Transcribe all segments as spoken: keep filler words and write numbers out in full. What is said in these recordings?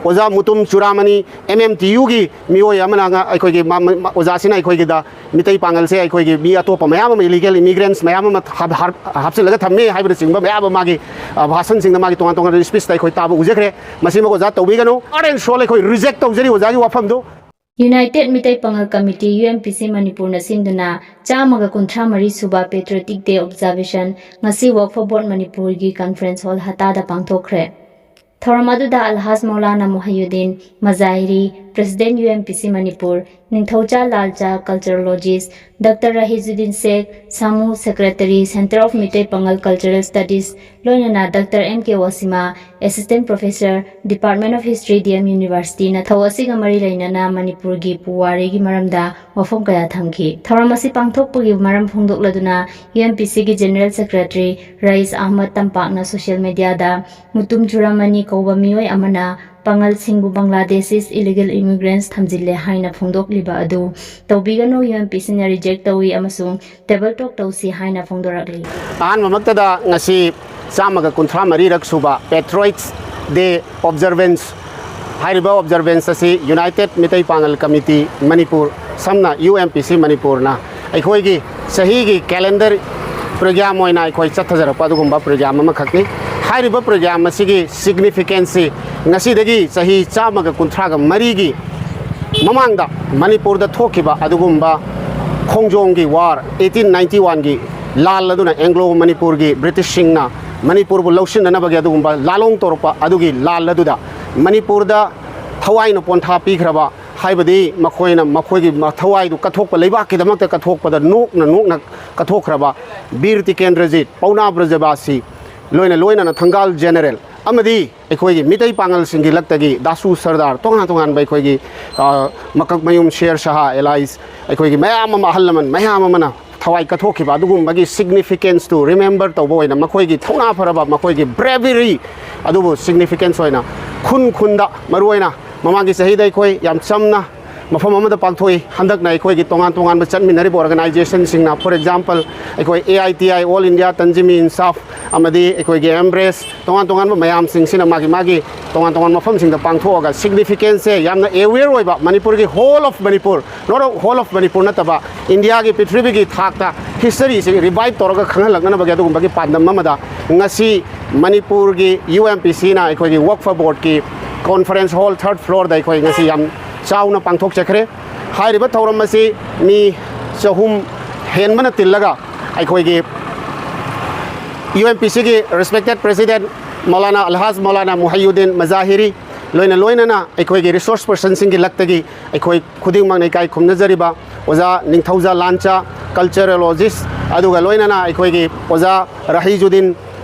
ꯑꯣꯖꯥ Mutum ꯆꯨꯔꯥꯃꯅꯤ, M M T ꯌꯨꯒꯤ ꯃꯤꯑꯣꯏ ꯑꯃꯅ ꯉ-, ꯑꯩꯈꯣꯏꯒꯤ ꯃ-, ꯃ-, ꯑꯣꯖꯥꯁꯤꯅ ꯑꯩꯈꯣꯏꯒꯤꯗ ꯃꯤꯇꯩ ꯄꯥꯉꯜꯁꯦ ꯑꯩꯈꯣꯏꯒꯤ ꯃꯤ ꯑꯇꯣꯞꯄ ꯃꯌꯥꯝ ꯑꯃ, ꯏꯂꯤꯒꯦꯜ ꯏꯃꯤꯒ꯭ꯔꯦꯟꯁ ꯃꯌꯥꯝ ꯑꯃ ꯍꯥꯞ-, ꯍꯥꯞ-, ꯍꯥꯞꯆꯤꯜꯂꯒ ꯊꯝꯃꯤ ꯍꯥꯏꯕꯅꯆꯤꯡꯕ ꯃꯌꯥꯝ ꯑꯃ ꯃꯥꯒꯤ, ꯑ, ꯚꯥꯁꯟꯁꯤꯡꯗ ꯃꯥꯒꯤ ꯇꯣꯉꯥꯟ ꯇꯣꯉꯥꯟꯕ ꯁ꯭ꯄꯤꯆꯇ ꯑꯩꯈꯣꯏ ꯇꯥꯕ ꯎꯖꯈ꯭ꯔꯦ꯫ ꯃꯁꯤꯃꯛ ꯑꯣꯖꯥ ꯇꯧꯕꯤꯒꯅꯨ꯫ Heart and soul ꯑꯩꯈꯣꯏ ꯔꯤꯖꯦꯛ ꯇꯧꯖꯔꯤ ꯑꯣꯖꯥꯒꯤ ꯋꯥꯐꯝꯗꯨ꯫ United ꯃꯤꯇꯩ ꯄꯥꯉꯜ ꯀꯃꯤꯇꯤ, ꯌꯨ ꯑꯦꯝ ꯄꯤ ꯁꯤ ꯃꯅꯤꯄꯨꯔꯅ ꯁꯤꯟꯗꯨꯅ ꯆꯥꯝꯃꯒ ꯀꯨꯟꯊ꯭ꯔꯥ ꯃꯔꯤ ꯁꯨꯕ Patriotic Day Observation ꯉꯁꯤ Work for Vote ꯃꯅꯤꯄꯨꯔꯒꯤ conference hall ꯍꯇꯥꯗ ꯄꯥꯡꯊꯣꯛꯈ꯭ꯔꯦ꯫ ꯊꯧꯔꯝ ꯑꯗꯨꯗ ꯑꯜꯍꯥꯖ Maulana ꯃꯣꯍꯌꯨꯗꯤꯟ ꯃꯖꯥꯍꯤꯔꯤ, President U M P ꯁꯤ ꯃꯅꯤꯄꯨꯔ, ꯅꯤꯡꯊꯧꯖꯥ ꯂꯥꯜꯖꯥ, Culturologist, Doctor ꯔꯍꯤꯖꯨꯗꯤꯟ ꯁꯦꯈ ꯁꯥꯃꯨ, Secretary, Centre of Meetei Pangal Cultural Studies, ꯂꯣꯏꯅꯅ Doctor M K Wasima, Assistant Professor, Department of History, D M Universityꯅ ꯊꯧ ꯑꯁꯤꯒ ꯃꯔꯤ ꯂꯩꯅꯅ ꯃꯅꯤꯄꯨꯔꯒꯤ ꯄꯨꯋꯥꯔꯤꯒꯤ ꯃꯔꯝꯗ ꯋꯥꯐꯝ ꯀꯌꯥ ꯊꯝꯈꯤ꯫ ꯊꯧꯔꯝ ꯑꯁꯤ ꯄꯥꯡꯊꯣꯛꯄꯒꯤ ꯃꯔꯝ ꯐꯣꯡꯗꯣꯛꯂꯗꯨꯅ ꯌꯨ ꯑꯦꯝ ꯄꯤ ꯁꯤꯒꯤ General Secretary ꯔꯌꯤꯁ Ahmad ꯇꯝꯄꯥꯛꯅ social mediaꯗ Mutum ꯆꯨꯔꯥꯃꯅꯤ ꯀꯧꯕ ꯃꯤꯑꯣꯏ ꯑꯃꯅ ꯄꯥꯉꯜꯁꯤꯡꯕꯨ Bangladeshis illegal immigrants ꯊꯝꯖꯤꯜꯂꯦ ꯍꯥꯏꯅ ꯐꯣꯡꯗꯣꯛꯂꯤꯕ ꯑꯗꯨ ꯇꯧꯕꯤꯒꯅꯨ, ꯌꯨ ꯑꯦꯝ ꯄꯤ ꯁꯤꯅ reject ꯇꯧꯏ ꯑꯃꯁꯨꯡ table talk ꯇꯧꯁꯤ ꯍꯥꯏꯅ ꯐꯣꯡꯗꯣꯔꯛꯂꯤ꯫ ꯑꯍꯥꯟꯕꯃꯛꯇꯗ ꯉꯁꯤ ꯆꯥꯝꯃꯒ ꯀꯨꯟꯊ꯭ꯔꯥ ꯃꯔꯤꯔꯛ ꯁꯨꯕ Patriots Day Observance ꯍꯥꯏꯔꯤꯕ observance ꯑꯁꯤ United ꯃꯤꯇꯩ ꯄꯥꯉꯜ ꯀꯃꯤꯇꯤ ꯃꯅꯤꯄꯨꯔ, ꯁꯝꯅ ꯌꯨ ꯑꯦꯝ ꯄꯤ ꯁꯤ ꯃꯅꯤꯄꯨꯔꯅ ꯑꯩꯈꯣꯏꯒꯤ ꯆꯍꯤꯒꯤ calendar program ꯑꯣꯏꯅ ꯑꯩꯈꯣꯏ ꯆꯠꯊꯖꯔꯛꯄ ꯑꯗꯨꯒꯨꯝꯕ program ꯑꯃꯈꯛꯅꯤ꯫ ꯍꯥꯏꯔꯤꯕ program ꯑꯁꯤꯒꯤ significanceꯁꯤ ꯉꯁꯤꯗꯒꯤ ꯆꯍꯤ ꯆꯥꯝꯃꯒ ꯀꯨꯟꯊ꯭ꯔꯥꯒ ꯃꯔꯤꯒꯤ ꯃꯃꯥꯡꯗ ꯃꯅꯤꯄꯨꯔꯗ ꯊꯣꯛꯈꯤꯕ ꯑꯗꯨꯒꯨꯝꯕ ꯈꯣꯡꯖꯣꯝꯒꯤ war, eighteen ninety oneꯒꯤ ꯂꯥꯜ ꯑꯗꯨꯅ Anglo ꯃꯅꯤꯄꯨꯔꯒꯤ Britishꯁꯤꯡꯅ ꯃꯅꯤꯄꯨꯔꯕꯨ ꯂꯧꯁꯤꯟꯅꯅꯕꯒꯤ ꯑꯗꯨꯒꯨꯝꯕ ꯂꯥꯂꯣꯡ ꯇꯧꯔꯛꯄ ꯑꯗꯨꯒꯤ ꯂꯥꯜ ꯑꯗꯨꯗ ꯃꯅꯤꯄꯨꯔꯗ ꯊꯋꯥꯏꯅ ꯄꯣꯟꯊꯥ ꯄꯤꯈ꯭ꯔꯕ, ꯍꯥꯏꯕꯗꯤ ꯃꯈꯣꯏꯅ ꯃꯈꯣꯏꯒꯤ ꯃ-, ꯊꯋꯥꯏꯗꯨ ꯀꯠꯊꯣꯛꯄ, ꯂꯩꯕꯥꯛꯀꯤꯗꯃꯛꯇ ꯀꯠꯊꯣꯛꯄꯗ ꯅꯣꯛꯅ ꯅꯣꯛꯅ ꯀꯠꯊꯣꯛꯈ꯭ꯔꯕ ꯕꯤꯔ ꯇꯤꯀꯦꯟꯗ꯭ꯔꯖꯤꯠ, ꯄꯥꯎꯅꯥ ꯕ꯭ꯔꯖꯕꯥꯁꯤ, ꯂꯣꯏꯅ ꯂꯣꯏꯅꯅ ꯊꯪꯒꯥꯜ ꯖꯦꯅꯔꯦꯜ ꯑꯃꯗꯤ ꯑꯩꯈꯣꯏꯒꯤ ꯃꯤꯇꯩ ꯄꯥꯉꯜꯁꯤꯡꯒꯤ ꯂꯛꯇꯒꯤ ꯗꯥꯁꯨ ꯁꯔꯗꯥꯔ, ꯇꯣꯉꯥꯟ ꯇꯣꯉꯥꯟꯕ ꯑꯩꯈꯣꯏꯒꯤ, ꯑ, ꯃꯀꯛꯃꯌꯨꯝ ꯁꯦꯔ ꯁꯍꯥ allies, ꯑꯩꯈꯣꯏꯒꯤ ꯃꯌꯥꯝ ꯑꯃ, ꯑꯍꯜ ꯂꯃꯟ ꯃꯌꯥꯝ ꯑꯃꯅ ꯊꯋꯥꯏ ꯀꯠꯊꯣꯛꯈꯤꯕ ꯑꯗꯨꯒꯨꯝꯕꯒꯤ significanceꯇꯨ remember ꯇꯧꯕ ꯑꯣꯏꯅ ꯃꯈꯣꯏꯒꯤ ꯊꯧꯅꯥ ꯐꯔꯕ, ꯃꯈꯣꯏꯒꯤ bravery ꯑꯗꯨꯕꯨ significance ꯑꯣꯏꯅ ꯈꯨꯟ ꯈꯨꯟꯗ, ꯃꯔꯨꯑꯣꯏꯅ ꯃꯃꯥꯡꯒꯤ ꯆꯍꯤꯗ ꯑꯩꯈꯣꯏ ꯌꯥꯝ ꯆꯝꯅ ꯃꯐꯝ ꯑꯃꯗ ꯄꯥꯡꯊꯣꯛꯏ꯫ ꯍꯟꯗꯛꯅ ꯑꯩꯈꯣꯏꯒꯤ ꯇꯣꯉꯥꯟ ꯇꯣꯉꯥꯟꯕ ꯆꯠꯃꯤꯟꯅꯔꯤꯕ organizationꯁꯤꯡꯅ, for example, ꯑꯩꯈꯣꯏ A I T I, All India Tanzim-i-Insaf, ꯑꯃꯗꯤ ꯑꯩꯈꯣꯏꯒꯤ Embrace, ꯇꯣꯉꯥꯟ ꯇꯣꯉꯥꯟꯕ ꯃꯌꯥꯝꯁꯤꯡꯁꯤꯅ ꯃꯥꯒꯤ ꯃꯥꯒꯤ ꯇꯣꯉꯥꯟ ꯇꯣꯉꯥꯟꯕ ꯃꯐꯝꯁꯤꯡꯗ ꯄꯥꯡꯊꯣꯛꯑꯒ significanceꯁꯦ ꯌꯥꯝꯅ aware ꯑꯣꯏꯕ, ꯃꯅꯤꯄꯨꯔꯒꯤ, whole of Manipur, not whole of Manipur ꯅꯠꯇꯕ, ꯏꯟꯗꯤꯌꯥꯒꯤ, ꯄ꯭ꯔꯤꯊꯤꯕꯤꯒꯤ ꯊꯥꯛꯇ historyꯁꯤ revive ꯇꯧꯔꯒ ꯈꯪꯍꯜꯂꯛꯅꯅꯕꯒꯤ ꯑꯗꯨꯒꯨꯝꯕꯒꯤ ꯄꯥꯟꯗꯝ ꯑꯃꯗ ꯉꯁꯤ ꯃꯅꯤꯄꯨꯔꯒꯤ UMPCꯅ ꯑꯩꯈꯣꯏꯒꯤ Waqf Boardꯀꯤ conference hall third floorꯗ ꯑꯩꯈꯣꯏ ꯉꯁꯤ ꯌꯥꯝ ꯆꯥꯎꯅ ꯄꯥꯡꯊꯣꯛꯆꯈ꯭ꯔꯦ꯫ ꯍꯥꯏꯔꯤꯕ ꯊꯧꯔꯝ ꯑꯁꯤ ꯃꯤ ꯆꯍꯨꯝ ꯍꯦꯟꯕꯅ ꯇꯤꯜꯂꯒ ꯑꯩꯈꯣꯏꯒꯤ UMPCꯒꯤ respected president ꯃꯧꯂꯥꯅꯥ ꯑꯜꯍꯥꯖ ꯃꯧꯂꯥꯅꯥ ꯃꯨꯍꯩꯌꯨꯗꯤꯟ ꯃꯖꯥꯍꯤꯔꯤ, ꯂꯣꯏꯅ ꯂꯣꯏꯅꯅ ꯑꯩꯈꯣꯏꯒꯤ resource personꯁꯤꯡꯒꯤ ꯂꯛꯇꯒꯤ ꯑꯩꯈꯣꯏ ꯈꯨꯗꯤꯡꯃꯛꯅ ꯏꯀꯥꯏ ꯈꯨꯝꯅꯖꯔꯤꯕ ꯑꯣꯖꯥ ꯅꯤꯡꯊꯧꯖꯥ ꯂꯥꯟꯆꯥ, culturologist, ꯑꯗꯨꯒ ꯂꯣꯏꯅꯅ ꯑꯩꯈꯣꯏꯒꯤ ꯑꯣꯖꯥ ꯔꯍꯤꯖꯨꯗꯤꯟ,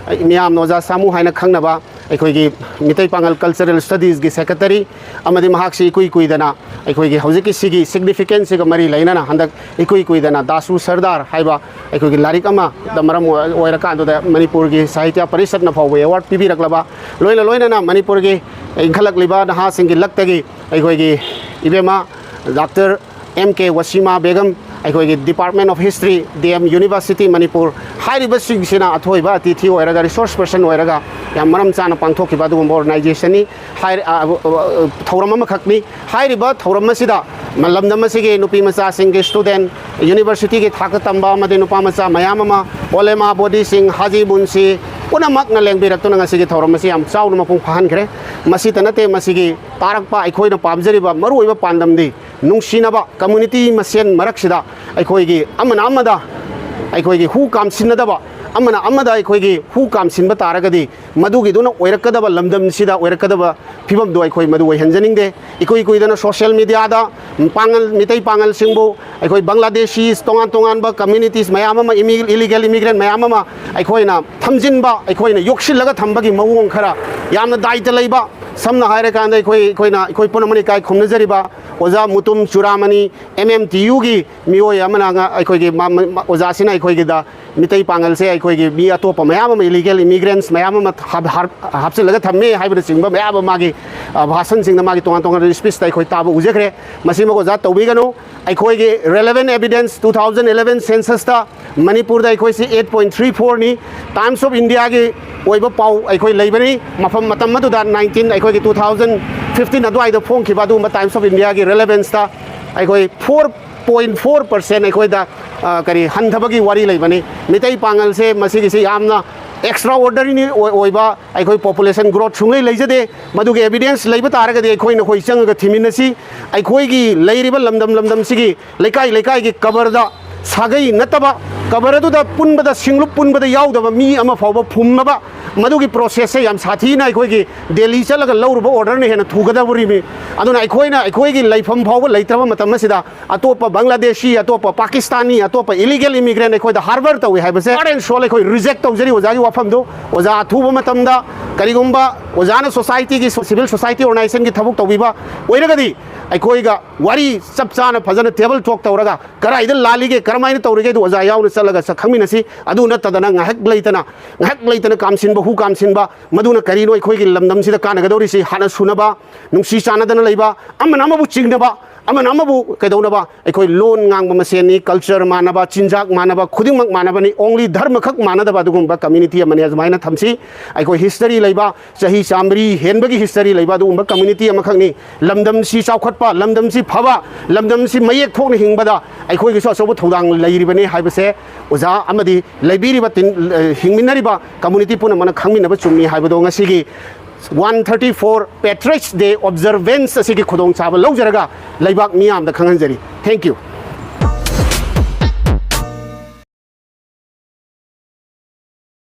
ꯃꯤꯌꯥꯝꯅ ꯑꯣꯖꯥ ꯁꯥꯃꯨ ꯍꯥꯏꯅ ꯈꯪꯅꯕ, ꯑꯩꯈꯣꯏꯒꯤ ꯃꯤꯇꯩ ꯄꯥꯉꯜ Cultural Studiesꯀꯤ secretary, ꯑꯃꯗꯤ ꯃꯍꯥꯛꯁꯤ ꯏꯀꯨꯏ ꯀꯨꯏꯗꯅ ꯑꯩꯈꯣꯏꯒꯤ ꯍꯧꯖꯤꯛꯀꯤ ꯁꯤꯒꯤ significanceꯁꯤꯒ ꯃꯔꯤ ꯂꯩꯅꯅ ꯍꯟꯗꯛ ꯏꯀꯨꯏ ꯀꯨꯏꯗꯅ ꯗꯥꯁꯨ ꯁꯔꯗꯥꯔ ꯍꯥꯏꯕ ꯑꯩꯈꯣꯏꯒꯤ ꯂꯥꯏꯔꯤꯛ ꯑꯃꯗ ꯃꯔꯝ ꯑꯣꯏ-, ꯑꯣꯏꯔꯀꯥꯟꯗꯨꯗ ꯃꯅꯤꯄꯨꯔꯒꯤ ꯁꯥꯍꯤꯇ꯭ꯌ ꯄꯔꯤꯁꯠꯅ ꯐꯥꯎꯕ award ꯄꯤꯕꯤꯔꯛꯂꯕ, ꯂꯣꯏꯅ ꯂꯣꯏꯅꯅ ꯃꯅꯤꯄꯨꯔꯒꯤ ꯏꯟꯈꯠꯂꯛꯂꯤꯕ ꯅꯍꯥꯁꯤꯡꯒꯤ ꯂꯛꯇꯒꯤ ꯑꯩꯈꯣꯏꯒꯤ ꯏꯕꯦꯝꯃ doctor M K Wasima Begum, ꯑꯩꯈꯣꯏꯒꯤ Department of History, D M University Manipur, ꯍꯥꯏꯔꯤꯕꯁꯤꯡꯁꯤꯅ ꯑꯊꯣꯏꯕ ꯑꯇꯤꯊꯤ ꯑꯣꯏꯔꯒ, resource person ꯑꯣꯏꯔꯒ ꯌꯥꯝ ꯃꯔꯝ ꯆꯥꯅ ꯄꯥꯡꯊꯣꯛꯈꯤꯕ ꯑꯗꯨꯒꯨꯝꯕ organizationꯅꯤ꯫ ꯍꯥꯏ-, ꯑ, ꯑ, ꯑ, ꯊꯧꯔꯝ ꯑꯃꯈꯛꯅꯤ꯫ ꯍꯥꯏꯔꯤꯕ ꯊꯧꯔꯝ ꯑꯁꯤꯗ ꯂꯝꯗꯝ ꯑꯁꯤꯒꯤ ꯅꯨꯄꯤ ꯃꯆꯥꯁꯤꯡꯒꯤ student, universityꯒꯤ ꯊꯥꯛꯇ ꯇꯝꯕ ꯑꯃꯗꯤ ꯅꯨꯄꯥ ꯃꯆꯥ ꯃꯌꯥꯝ ꯑꯃ, ulema bodyꯁꯤꯡ, ꯍꯥꯖꯤ ꯃꯨꯟꯁꯤ ꯄꯨꯝꯅꯃꯛꯅ ꯂꯦꯡꯕꯤꯔꯛꯇꯨꯅ ꯉꯁꯤꯒꯤ ꯊꯧꯔꯝ ꯑꯁꯤ ꯌꯥꯝ ꯆꯥꯎꯅ ꯃꯄꯨꯡ ꯐꯥꯍꯟꯈ꯭ꯔꯦ꯫ ꯃꯁꯤꯇ ꯅꯠꯇꯦ, ꯃꯁꯤꯒꯤ ꯇꯥꯔꯛꯄ ꯑꯩꯈꯣꯏꯅ ꯄꯥꯝꯖꯔꯤꯕ ꯃꯔꯨꯑꯣꯏꯕ ꯄꯥꯟꯗꯝꯗꯤ ꯅꯨꯡꯁꯤꯅꯕ community ꯃꯁꯦꯟ ꯃꯔꯛꯁꯤꯗ ꯑꯩꯈꯣꯏꯒꯤ ꯑꯃꯅ ꯑꯃꯗ ꯑꯩꯈꯣꯏꯒꯤ ꯍꯨ ꯀꯥꯝꯁꯤꯟꯅꯗꯕ, ꯑꯃꯅ ꯑꯃꯗ ꯑꯩꯈꯣꯏꯒꯤ ꯍꯨ ꯀꯥꯝꯁꯤꯟꯕ ꯇꯥꯔꯒꯗꯤ ꯃꯗꯨꯒꯤꯗꯨꯅ ꯑꯣꯏꯔꯛꯀꯗꯕ, ꯂꯝꯗꯝꯁꯤꯗ ꯑꯣꯏꯔꯛꯀꯗꯕ ꯐꯤꯕꯝꯗꯨ ꯑꯩꯈꯣꯏ ꯃꯗꯨ ꯑꯣꯏꯍꯟꯖꯅꯤꯡꯗꯦ꯫ ꯏꯀꯨꯏ ꯀꯨꯏꯗꯅ social mediaꯗ ꯄꯥꯉꯜ, ꯃꯤꯇꯩ ꯄꯥꯉꯜꯁꯤꯡꯕꯨ, ꯑꯩꯈꯣꯏ Bangladeshis, ꯇꯣꯉꯥꯟ ꯇꯣꯉꯥꯟꯕ communities ꯃꯌꯥꯝ ꯑꯃ, ꯏꯃꯤ-, illegal immigrant ꯃꯌꯥꯝ ꯑꯃ ꯑꯩꯈꯣꯏꯅ ꯊꯝꯖꯤꯟꯕ, ꯑꯩꯈꯣꯏꯅ ꯌꯣꯛꯁꯤꯜꯂꯒ ꯊꯝꯕꯒꯤ ꯃꯑꯣꯡ ꯈꯔ ꯌꯥꯝꯅ ꯗꯥꯏꯇ ꯂꯩꯕ, ꯁꯝꯅ ꯍꯥꯏꯔꯀꯥꯟꯗ ꯑꯩꯈꯣꯏ, ꯑꯩꯈꯣꯏꯅ, ꯑꯩꯈꯣꯏ ꯄꯨꯝꯅꯃꯛꯅ ꯏꯀꯥꯏ ꯈꯨꯝꯅꯖꯔꯤꯕ ꯑꯣꯖꯥ ꯃꯨꯇꯨꯝ ꯆꯨꯔꯥꯃꯅꯤ, M M T Uꯒꯤ ꯃꯤꯑꯣꯏ ꯑꯃꯅ ꯉ-, ꯑꯩꯈꯣꯏꯒꯤ ꯃ-, ꯃ-, ꯃ-, ꯑꯣꯖꯥꯁꯤꯅ ꯑꯩꯈꯣꯏꯒꯤꯗ ꯃꯤꯇꯩ ꯄꯥꯉꯜꯁꯦ ꯑꯩꯈꯣꯏꯒꯤ ꯃꯤ ꯑꯇꯣꯞꯄ ꯃꯌꯥꯝ ꯑꯃ, illegal immigrants ꯃꯌꯥꯝ ꯑꯃ ꯍꯥꯞ-, ꯍꯥꯞ-, ꯍꯥꯞꯆꯤꯜꯂꯒ ꯊꯝꯃꯦ ꯍꯥꯏꯕꯅꯆꯤꯡꯕ ꯃꯌꯥꯝ ꯑꯃ ꯃꯥꯒꯤ, ꯑ, ꯚꯥꯁꯟꯁꯤꯡꯗ, ꯃꯥꯒꯤ ꯇꯣꯉꯥꯟ ꯇꯣꯉꯥꯟꯕ speechꯇ ꯑꯩꯈꯣꯏ ꯇꯥꯕ ꯎꯖꯈ꯭ꯔꯦ꯫ ꯃꯁꯤꯃꯛ ꯑꯣꯖꯥ ꯇꯧꯕꯤꯒꯅꯨ꯫ ꯑꯩꯈꯣꯏꯒꯤ relevant evidence, two thousand eleven censusꯇ ꯃꯅꯤꯄꯨꯔꯗ ꯑꯩꯈꯣꯏꯁꯤ eight point three fourꯅꯤ꯫ Times of Indiaꯒꯤ ꯑꯣꯏꯕ ꯄꯥꯎ ꯑꯩꯈꯣꯏ ꯂꯩꯕꯅꯤ꯫ ꯃꯐꯝ, ꯃꯇꯝ ꯑꯗꯨꯗ nineteen, ꯑꯩꯈꯣꯏꯒꯤ two thousand fifteen ꯑꯗꯨꯋꯥꯏꯗ ꯐꯣꯡꯈꯤꯕ ꯑꯗꯨꯒꯨꯝꯕ Times of Indiaꯒꯤ relevanceꯇ ꯑꯩꯈꯣꯏ four point four percent ꯑꯩꯈꯣꯏꯗ, ꯑ, ꯀꯔꯤ, ꯍꯟꯊꯕꯒꯤ ꯋꯥꯔꯤ ꯂꯩꯕꯅꯤ꯫ ꯃꯤꯇꯩ ꯄꯥꯉꯜꯁꯦ ꯃꯁꯤꯒꯤꯁꯤ ꯌꯥꯝꯅ extraordinary ꯑꯣꯏ-, ꯑꯣꯏꯕ ꯑꯩꯈꯣꯏ population growth ꯁꯨꯡꯂꯩ ꯂꯩꯖꯗꯦ꯫ ꯃꯗꯨꯒꯤ evidence ꯂꯩꯕ ꯇꯥꯔꯒꯗꯤ ꯑꯩꯈꯣꯏ ꯅꯈꯣꯏ ꯆꯪꯉꯒ ꯊꯤꯃꯤꯟꯅꯁꯤ꯫ ꯑꯩꯈꯣꯏꯒꯤ ꯂꯩꯔꯤꯕ ꯂꯝꯗꯝ ꯂꯝꯗꯝꯁꯤꯒꯤ ꯂꯩꯀꯥꯏ ꯂꯩꯀꯥꯏꯒꯤ ꯀꯕꯔꯗ ꯁꯥꯒꯩ ꯅꯠꯇꯕ, ꯀꯕꯔ ꯑꯗꯨꯗ ꯄꯨꯟꯕꯗ, ꯁꯤꯡꯂꯨꯞ ꯄꯨꯟꯕꯗ ꯌꯥꯎꯗꯕ ꯃꯤ ꯑꯃ ꯐꯥꯎꯕ ꯐꯨꯝꯃꯕ, ꯃꯗꯨꯒꯤ processꯁꯦ ꯌꯥꯝ ꯁꯥꯊꯤꯅ ꯑꯩꯈꯣꯏꯒꯤ ꯗꯦꯜꯂꯤ ꯆꯠꯂꯒ ꯂꯧꯔꯨꯕ orderꯅ ꯍꯦꯟꯅ ꯊꯨꯒꯗꯧꯔꯤꯃꯤ꯫ ꯑꯗꯨꯅ ꯑꯩꯈꯣꯏꯅ ꯑꯩꯈꯣꯏꯒꯤ ꯂꯩꯐꯝ ꯐꯥꯎꯕ ꯂꯩꯇ꯭ꯔꯕ ꯃꯇꯝ ꯑꯁꯤꯗ ꯑꯇꯣꯞꯄ ꯕꯪꯒ꯭ꯂꯥꯗꯦꯁꯤ, ꯑꯇꯣꯞꯄ ꯄꯥꯀꯤꯁꯇꯥꯅꯤ, ꯑꯇꯣꯞꯄ illegal immigrant ꯑꯩꯈꯣꯏꯗ harbour ꯇꯧꯏ ꯍꯥꯏꯕꯁꯦ heart and soul ꯑꯩꯈꯣꯏ reject ꯇꯧꯖꯔꯤ ꯑꯣꯖꯥꯒꯤ ꯋꯥꯐꯝꯗꯨ꯫ ꯑꯣꯖꯥ ꯑꯊꯨꯕ ꯃꯇꯝꯗ ꯀꯔꯤꯒꯨꯝꯕ ꯑꯣꯖꯥꯅ societyꯒꯤ, civil society organizationꯒꯤ ꯊꯕꯛ ꯇꯧꯕꯤꯕ ꯑꯣꯏꯔꯒꯗꯤ ꯑꯩꯈꯣꯏꯒ ꯋꯥꯔꯤ ꯆꯞ ꯆꯥꯅ ꯐꯖꯅ table talk ꯇꯧꯔꯒ ꯀꯗꯥꯏꯗ ꯂꯥꯜꯂꯤꯒꯦ, ꯀꯔꯝꯍꯥꯏꯅ ꯇꯧꯔꯤꯒꯦ ꯑꯗꯨ ꯑꯣꯖꯥ ꯌꯥꯎꯅ ꯆꯠꯂꯒ ꯁꯛ ꯈꯪꯃꯤꯟꯅꯁꯤ꯫ ꯑꯗꯨ ꯅꯠꯇꯗꯅ ꯉꯥꯏꯍꯥꯛ ꯂꯩꯇꯅ, ꯉꯥꯏꯍꯥꯛ ꯂꯩꯇꯅ ꯀꯥꯝꯁꯤꯟꯕ, ꯍꯨ ꯀꯥꯝꯁꯤꯟꯕ, ꯃꯗꯨꯅ ꯀꯔꯤꯅꯣ ꯑꯩꯈꯣꯏꯒꯤ ꯂꯝꯗꯝꯁꯤꯗ ꯀꯥꯟꯅꯒꯗꯧꯔꯤꯁꯤ? ꯍꯥꯠꯅ ꯁꯨꯅꯕ, ꯅꯨꯡꯁꯤ ꯆꯥꯟꯅꯗꯅ ꯂꯩꯕ, ꯑꯃꯅ ꯑꯃꯕꯨ ꯆꯤꯡꯅꯕ, ꯑꯃꯅ ꯑꯃꯕꯨ ꯀꯩꯗꯧꯅꯕ? ꯑꯩꯈꯣꯏ ꯂꯣꯟ ꯉꯥꯡꯕ ꯃꯁꯦꯟꯅꯤ, culture ꯃꯥꯟꯅꯕ, ꯆꯤꯟꯖꯥꯛ ꯃꯥꯟꯅꯕ, ꯈꯨꯗꯤꯡꯃꯛ ꯃꯥꯟꯅꯕꯅꯤ, only ꯙꯔꯃꯈꯛ ꯃꯥꯟꯅꯗꯕ ꯑꯗꯨꯒꯨꯝꯕ community ꯑꯃꯅꯤ꯫ ꯑꯗꯨꯃꯥꯏꯅ ꯊꯝꯁꯤ꯫ ꯑꯩꯈꯣꯏ history ꯂꯩꯕ, ꯆꯍꯤ ꯆꯥꯃꯔꯤ ꯍꯦꯟꯕꯒꯤ history ꯂꯩꯕ ꯑꯗꯨꯒꯨꯝꯕ community ꯑꯃꯈꯛꯅꯤ꯫ ꯂꯝꯗꯝꯁꯤ ꯆꯥꯎꯈꯠꯄ, ꯂꯝꯗꯝꯁꯤ ꯐꯕ, ꯂꯝꯗꯝꯁꯤ ꯃꯌꯦꯛ ꯊꯣꯛꯅ ꯍꯤꯡꯕꯗ ꯑꯩꯈꯣꯏꯒꯤꯁꯨ ꯑꯆꯧꯕ ꯊꯧꯗꯥꯡ ꯂꯩꯔꯤꯕꯅꯤ ꯍꯥꯏꯕꯁꯦ ꯑꯣꯖꯥ ꯑꯃꯗꯤ ꯂꯩꯕꯤꯔꯤꯕ ꯇꯤꯟ-, ꯍꯤꯡꯃꯤꯟꯅꯔꯤꯕ community ꯄꯨꯝꯅꯃꯛꯅ ꯈꯪꯃꯤꯟꯅꯕ ꯆꯨꯝꯃꯤ ꯍꯥꯏꯕꯗꯣ ꯉꯁꯤꯒꯤ one thirty-four Patriots Day observance ꯑꯁꯤꯒꯤ ꯈꯨꯗꯣꯡꯆꯥꯕ ꯂꯧꯖꯔꯒ ꯂꯩꯕꯥꯛ ꯃꯤꯌꯥꯝꯗ ꯈꯪꯍꯟꯖꯔꯤ꯫ Thank you꯫